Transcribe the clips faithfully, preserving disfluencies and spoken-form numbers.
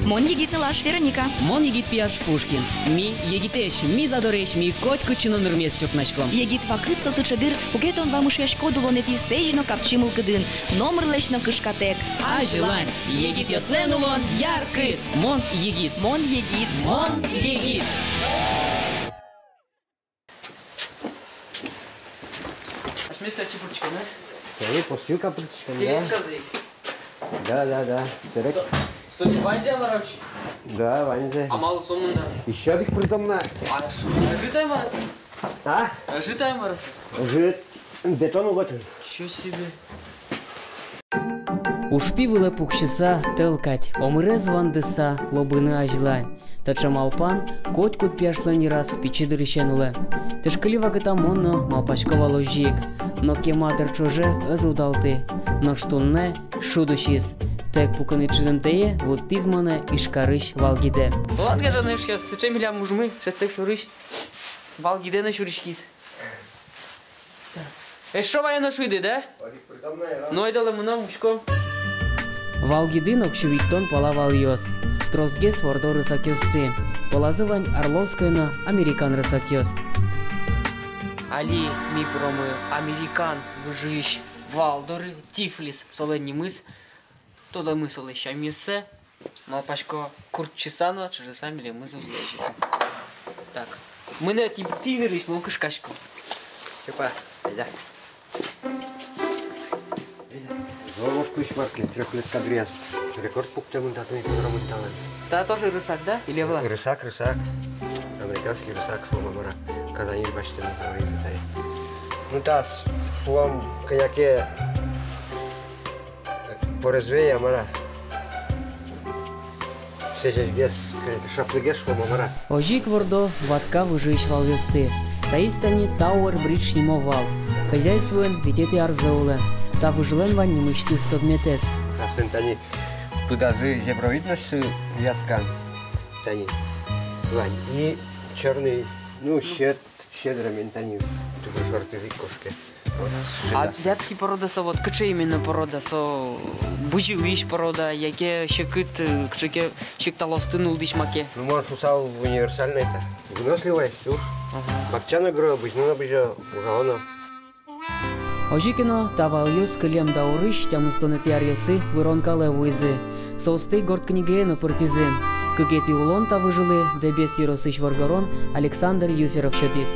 Мон егит нылаш Вероника. Мон егит пияш Пушкин. Ми егитэсь, ми задоресь, ми котькытчы но нырмес чуртнаськом. Егит вакыт со сыӵе дыр, куке тон вамышъяськод улонэтӥ сэзь но капчи мылкыдын, номырлэсь но кышкатэк. Азьлань, егитъёслэн улон яркыт. Мон егит. Мон егит. Мон егит. Асьмеос отчы пыртӥськом, да? Эй, постилка пыртӥськом, да? Тележказы. Да, да, да. Сэрек. Со, со ваньзэ-а, мар-а, отчы? Да, ваньзэ. А малы со мында? Ещё одӥг пыртом на. А ш-, ӧжыт-а, мар-а, со? А? Ӧжыт-а, мар-а, со? Ӧжыт. Бетон уг отын. Ничего себе. Ужпи вылэ пуксьыса, тӧл кадь, омырез вандыса, лобыны азьлань. Таӵе малпан котькуд пияшлэн йыраз пичи дырысен улэ. Тышкыли вакытам мон но малпасько вал озьы ик. Но кема дыр ӵоже ӧз удалты. Нош туннэ шуд усиз. Тэк пукыны чидымтэе вуттӥз монэ Ижкарысь вал гидэ. Ладно, гажано эшъёс, сыӵе милям ужмы, шӧдтэк шорысь вал гидэ но сюриськиз. Эшшо ваёно шуиды, да? Ну, ойдолэ мыном, учком. Вал гидын ог сю витьтон пала валъёс. Тросгес вордо рысакъёсты. Пӧлазы вань орловской но американ рысакъёс. Али ми пыромы американ выжыысь вал доры, Тифлис солэн нимыз. Тодомы солэсь сямъёссэ. Малпасько, куртчыса но, чыжыса милемыз уз лэзьы. Так. Мынэ тӥ, тӥ дырысь, мон кышкасько. Степа, айда. Зол оскись марке, трёхлетка дыръяз. Рекорд пуктэмын татын ипподромын талэн. Та тоже рысак, да? Или ӧвӧл-а? Рысак, рысак. Американский рысак, шуом-а, мар-а. Казаньысь басьтэмын, говорит, тае. Ну, таз, шуом, кӧня ке Порезве-а, мар-а. Сэзьгес, шаплыгес, шуом-а, мар-а. Озьы ик вордо Ватка выжыысь валъёсты. Таиз тани Тауэр Бридж нимо вал. Хозяйствоын витетӥ арзэ улэ. Та выжылэн вань нимысьтыз тодметэз. Аслэн тани пыдазы зебровидностьсы вяткан. Тани. Вань. И чёрный, ну, щет. Щедро ментани туж шортӥз ик кошке. Вот. А вятский порода со, вот кыӵе именно порода со, бызьылӥсь порода, яке секыт, э, кыӵе ке секталосты нуллӥсь маке? Ну, мон шуысал, универсальной та. Выносливой, уж. Ага. Бакча но гыро, бызьыны но бызьо, ужало но. Озьы ке но, та валъёс кылем даурысь тямыстонэтӥ аръёсы выронкалэ вуизы. Соосты горд книгае но пыртӥзы. Кыкетӥ улон та выжылы Дэбес ёросысь воргорон Александр Юферов сётӥз.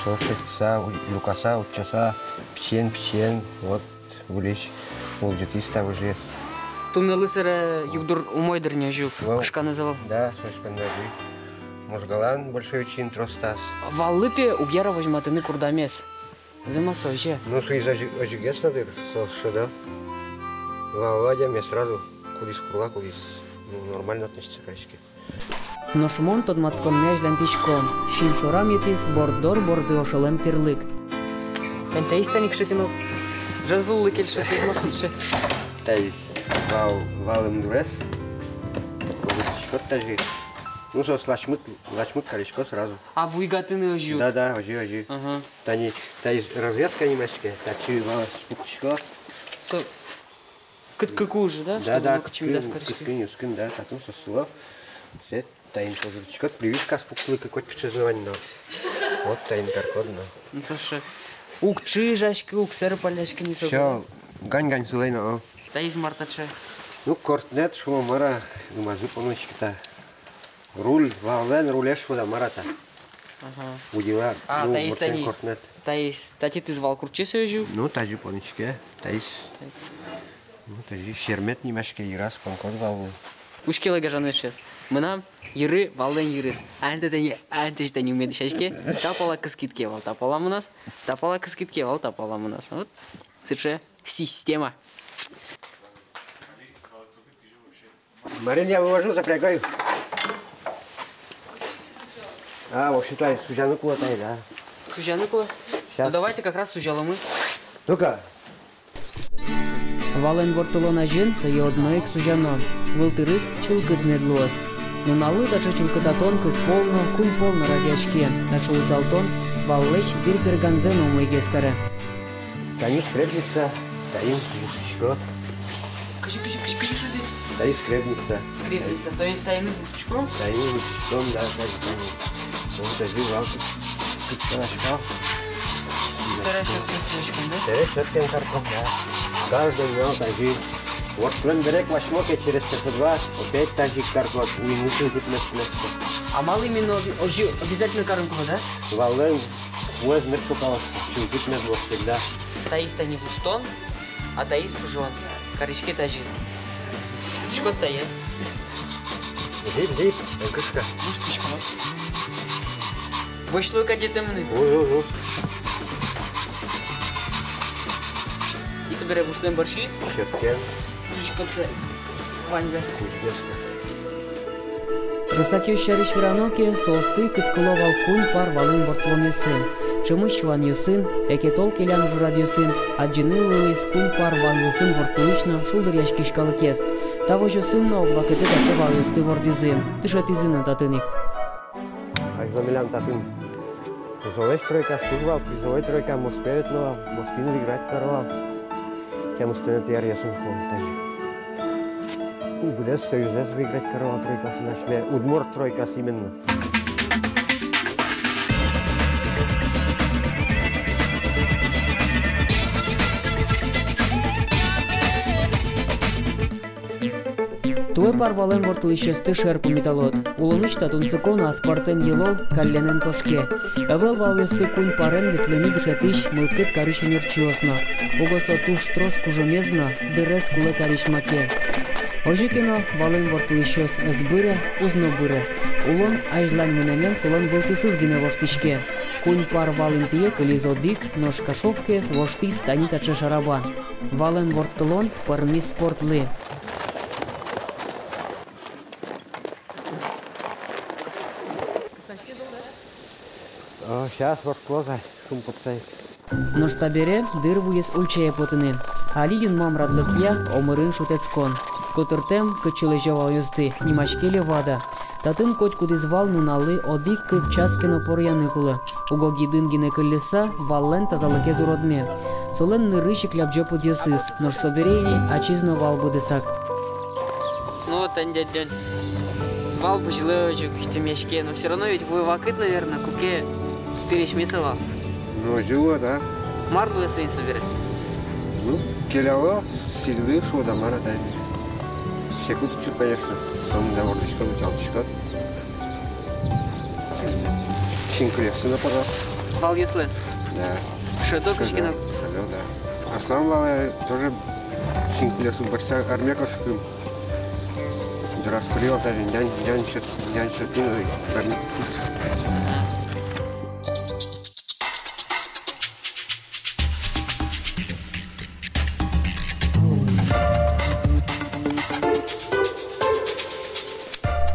Со шедьтыса, у-, люкаса, утчаса, пичиен, пичиен, вот, выльысь улӟытӥз та выжыез. Туннэлы сэре югдур умой дыр ни озьы ук, кышканэз ӧвӧл. Да, со кышканэз ӧвӧл. Можгалан большой учин трос таз. Валлы пе уг яра возьматыны курдамез. Зэм-а со, озьы-а? Ну, со из озьы-, озьыгес но дыр, со шӧдо. Валлы адямиез сразу, кудӥз курла, кудӥз, ну, нормально относиться кариське. Нош мон тодматсконме азьланьтӥсько. Син шорам йӧтӥз борддор борды ошылэм тирлык. Тани таиз тани кыӵе ке но ӝӧк зуллы кельше, тӥз мар сыӵе. Таиз вал, вал ымдурез. Кудӥз кот тазьы. Ну, со лачмыт, лачмыт карисько сразу. А буйгатыны озьы? Да, да, озьы, озьы. Ага. Тани, таиз развязка нимаське, татчы валэз пуктӥсько. Со кыткыку уже, да? Да, чтобы да, нокытчы медаз кариськы. Кыткыку, кыткыку, да, татын со сыло. Сое таин со зыртӥськод, прививкаос пуктылӥ ке, котькыӵез но вань но. Вот таин каркод но. Ну, слушай, уг чыжаськы, уг сэрпаляськы ни со. Всё, гань-гань сылэ но. Таиз мар таӵе? Ну, кортнет, шуом, мар-а, ымазы поныське та. Руль, валэн рулез шуод-а, мар-а та. Ага. Удила. А, ну, таиз вот тани. Кортнет. Таиз, татӥ тӥз вал куртче со озьы? Ну, тазьы поныське, таиз. Так. Ну, тазьы сермет нимаське, йыраз понӥськод вал. Учкелэ, гажано эшъёс. Мынам йыры валэн йырыз. Антэ тани, антэ тани меда сяське. Та пала кыскид ке, вал та пала мыноз. Та пала кыскид ке, вал та пала мыноз. Вот. Сыӵе система. Марин, я вывожу, запрягаю. А, вообще-то сузяны кулэ тае, да. Сузяны кулэ? Щас. Ну, давайте как раз сузяломы. Ну-ка. Валэн ворттылон азьын сое одно ик сузяно. Вылтырыз чылкыт мед луоз. Нуналлы таӵе чылкытатон кык пол но, куинь пол но радъяське. Таӵе утялтон валлэсь вир перганзэ но умойгес каре. Тани спрячется, тани душечко. Кыӵе, кыӵе, кыӵе, кыӵе, кыӵе. Таиз скребница. Скребница, то есть таиз буштӥськом? Таиз буштӥськом, да, таиз, таиз. Вот таиз вал. Кыӵе ке но. Сыӵе щёткаен карком, да? Сыӵе щёткаен карком, да. Каждый день таиз. Вот ворттылэм бере, куашмо ке, через часа два опять таиз карком, минутын кутмес. А малы именно озьы, озьы обязательно карыны кулэ, да? Валэн вуэз мед шокалоз, чылкыт мед луоз всегда. Таиз тани буштон, а таиз чужон. Кариське тазьы. Тышкод тае. Зип, зип, кышка. Муш тышкод. Вӧсь луэ кадь тӥни. Уз, уз, уз. И собере буштон борщи. Щёткаен. Тышкод сэ. Ваньзэ. Кузьмеска. Рысакъёс сярысь верано ке, соосты кыткыло вал куинь пар валэн ворттылонъёсын. Ӵемысь сюанъёсын, экетол келян ужрадъёсын адӟыны луиз куинь пар валъёсын ворттылӥсь но шулдыръяськись калыкез. Та возьёсын но ог вакытэ таӵе валъёсты вордӥзы, дышетӥзы но татын ик. Азьло милям татын призовой тройка, туж вал призовой тройка, Москваын но, Москваын выиграть каро вал. Тямыстонэтӥ аръёсын, по-моему, тазьы. Ну, быдэс союзэз выиграть каро вал тройкаосын, асьме удмурт тройкаос именно. Туэ пар валэн ворттылӥсьёсты шер пумиталод. Улонысь та тунсыко но аспӧртэм йылол каллен эн кошке. Ӧвӧл валъёсты куинь парен ветлыны дышетӥсь, мылкыд карись ӧнерчиос но. Уго со туж трос кужымез но дырез кулэ карись маке. Озьы ке но, валэн ворттылӥсьёс ӧз быре, уз но быре. Улон азьлань мынэмен солэн вылтусыз гинэ воштӥське. Куинь пар вал интые кылиз одӥг, нош кашовкаез воштӥз тани таӵе шарабан. Валэн ворттылон пӧрмиз спортлы. О, сейчас ворттылоз ай, шумпотса ик. Нош табере дыр вуиз ульчае потыны. Али юнмам радлыкъя омырын шутэтскон. Котыртэм, кытчы лэзё валъёсты, нимаське левада. Татын котькудӥз вал нуналлы одӥг-кык час ке но поръяны кулэ. Уго гидын гинэ кылльыса, валлэн тазалыкез уродме. Солэн нырысь ик лябӟо пыдъёсыз, нош собере ини ачиз но вал будысак. Ну вот, тани, дядя Лёнь, вал бызьылэ озьы ик, кисьтэмъяське, но всё равно ведь вуэ вакыт, наверное, куке пересьмес вал. Ну, озьы луэ, да. Мар луэ соин собере? Ну, келяло, сильлы шуо да, мар-а тани. Секут учыр, конечно, сомында вордӥськод, утялтӥськод. Синкылиосын но пыро. Валъёслэн? Да. Шӧдо кыӵе ке но. Шӧдо, да. Аслам валэ тоже синкылиосын пыро, арме кошком. Дыраз курил даже нянь, нянь сёт, нянь сёт, ну, и арме.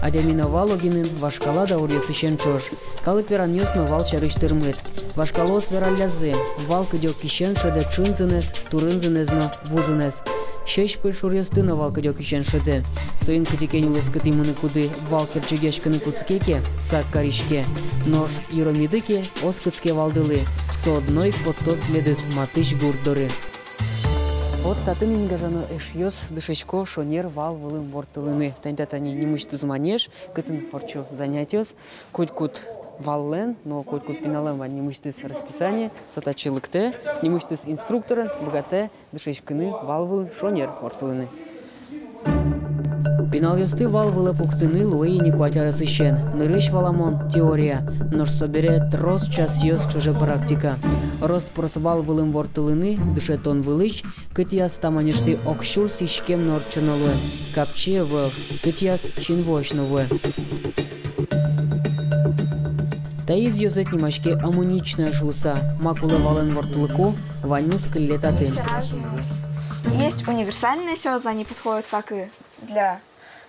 Адями но вал огинын вашкала дауръёсысен ӵош. Калык веранъёс но вал сярысь тырмыт. Вашкалаос вераллязы: вал кыдёкысен шӧдэ ӵынзынэз, турынзынэз но вузынэз. Сьӧсь пыльшуръёсты но вал кыдёкысен шӧдэ. Соин кытӥ ке нюлэскытӥ мыныкуды вал керчегъяськыны кутске ке, сак кариське. Нош йыромиды ке, оскытске валдылы. Со одно ик поттоз тӥледыз матысь гурт доры. Вот татын ини, гажано эшъёс, дышетско шонер вал вылын ворттылыны. Тани та тани нимысьтыз манеж, кытын ортчо занятиос. Котькуд валлэн но котькуд пиналэн вань нимысьтыз расписание. Со татчы лыктэ, нимысьтыз инструкторен быгатэ дышетскыны вал вылын шонер ворттылыны. Пиналъёсты вал вылэ пуктыны луэ ини куать аресысен. Нырысь валамон — теория, нош собере трос часъёс ӵоже практика. Рос-прос вал вылын ворттылыны дышетон вылысь, кытӥяз та манежты ог сюрс иськем но ортчоно луэ, капчи ӧвӧл, кытӥяз синвуозь но вуэ. Таиз ёзэт нимаське амуничная шуыса, ма кулэ валэн ворттылыку, ваньмыз кылле татын. Есть разные. Есть универсальные сёдла, они подходят как и для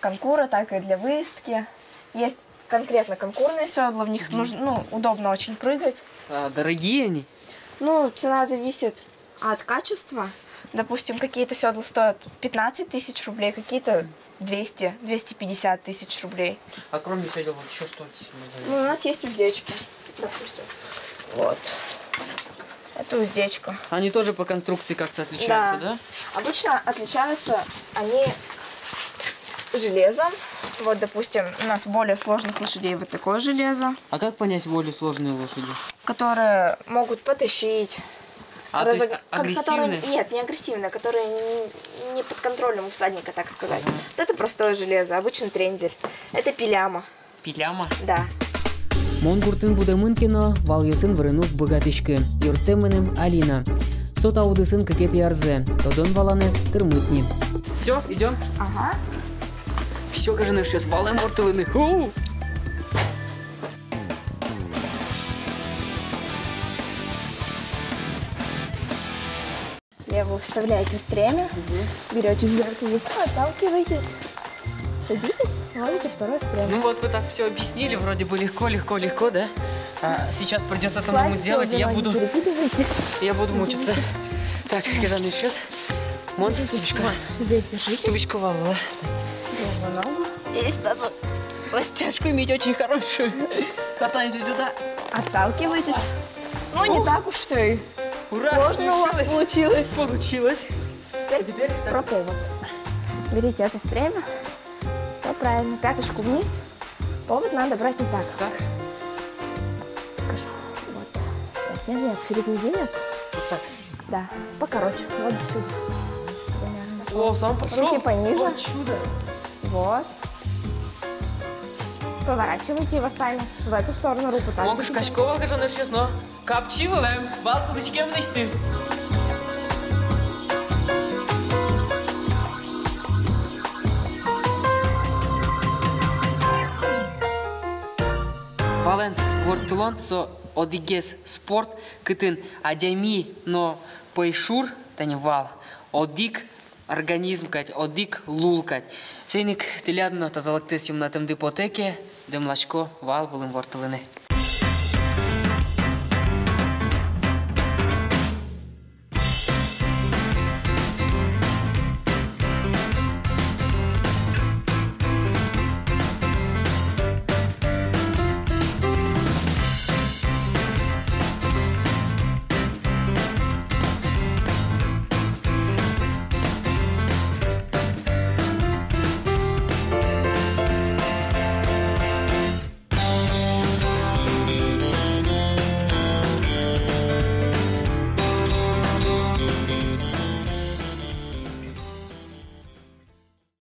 конкура, так и для выездки. Есть конкретно конкурные сёдла, в них нужно, ну, удобно очень прыгать. А дорогие они? Ну, цена зависит от качества. Допустим, какие-то сёдла стоят пятнадцать тысяч рублей, какие-то двести, двести пятьдесят тысяч рублей. А кроме сёдел вот ещё что здесь можно? Ну, у нас есть уздечки, допустим. Вот. Это уздечка. Они тоже по конструкции как-то отличаются, да? Да. Обычно отличаются они Железо. Вот, допустим, у нас более сложных лошадей вот такое железо, А как понять более сложные лошади? Которые могут потащить, А, то есть разог- как- которые агрессивные? Нет, не агрессивные, которые не, не под контролем у всадника, так сказать. Ага. Вот это простое железо, обычный трендель. Это пиляма. Пиляма? Да. Мон гуртын будэмын ке но, валъёсын вырыны уг быгатӥськы, юрттэ мыным Алина. Со та удысын кыкетӥ арзэ, тодон-валанэз тырмыт ни. Всё, идём. Ага. Всё, гажано эшъёс, валэн ворттылыны. У! Лево вставляете стремя, берёте за эту луку, отталкиваетесь, садитесь, ловите второе стремя. Ну вот, вы так всё объяснили, вроде бы легко, легко, легко, да? А сейчас придётся самому Класть сделать, и я тоже буду, не перекидывайтесь. Я буду мучиться. Так, гажано эшъёс. Мон, держитесь, тубисько. Вот, здесь держитесь. Тубисько вал, вал. Левую ногу. Здесь надо растяжку иметь очень хорошую. Катаемся сюда. Отталкивайтесь. Ну, не Ух. так уж всё и Ура! Сложно у вас получилось. Получилось. Теперь, теперь так. Про повод. Берите это стремя. Всё правильно. Пяточку вниз. Повод надо брать вот так. Так. Покажу. Вот. Нет, нет, через мизинец. Вот так. Да. Покороче. Вот сюда. Примерно. О, сам пошёл. Руки пониже. О, чудо. Вот. Поворачивайте его сами в эту сторону руку. Так. Мон кышкасько вал, гажано эшъёс, но капчи вылэм, вал кылӥськем лэсьтӥ. Валэн ворттылон со одӥгез спорт, кытын адями но пӧйшур, тани вал, одӥг организм кадь, одӥг лул кадь. Соин ик тӥляд но тазалыктэс юнматэмды потэ ке, дэмласько вал вылын ворттылыны.